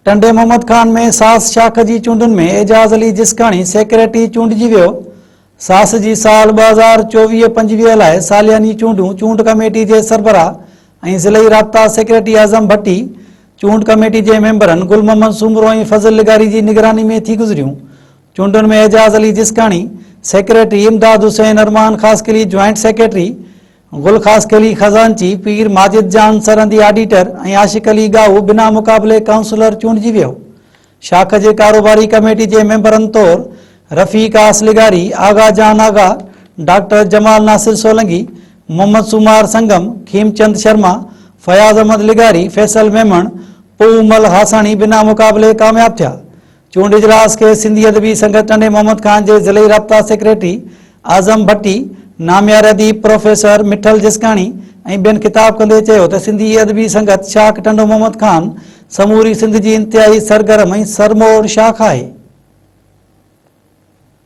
ٽنڊي محمد خان ۾ ساس شاخ جي چونڊن ۾ اعجاز علي جسڪاڻي سيڪريٽري چونڊجي ويو. ساس جي سال 2024 25 لاء سالياني چونڊون چونڊ ڪميٽي جي سربراهه ۽ ضلعي رابطا سيڪريٽري اعظم ڀٽي، چونڊ ڪميٽي جي ميمبرن گل محمد سومرو ۽ فضل لغاري جي نگراني ۾ ٿي گذريون. چونڊن ۾ اعجاز علي جسڪاڻي سيڪريٽري، امداد حسين ارمان خاصخيلي جوائنٽ سيڪريٽري، گل خاصخيلي خزانچي، پير ماجد جان سرهندي آڊيٽر ۽ عاشق علي ڳاهو بنا مقابلي ڪائونسلر چونڊجي ويو. شاخ جي ڪاروباري ڪميٽي جي ميمبرن طور رفيق آس لغاري، آغا جان آغا، ڊاڪٽر جمال ناصر سولنگي، محمد سومار سنگم، کيمچند شرما، فياض احمد لغاري، فيصل ميمڻ، پوء مل هاساڻي بنا مقابلي ڪامياب ٿيا. چونڊ اجلاس کي سنڌي ادبي سنگت ٽنڊي محمد خان جي ضلعي رابطا سيڪريٽري اعظم ڀٽي، نامياري اديب پروفيسر مٺل جسڪاڻي ۽ ٻين خطاب ڪندي چيو ته سنڌي ادبي سنگت شاخ ٽنڊو محمد خان سموري سنڌ جي انتهائي سرگرم ۽ سرموڙ شاخ آهي.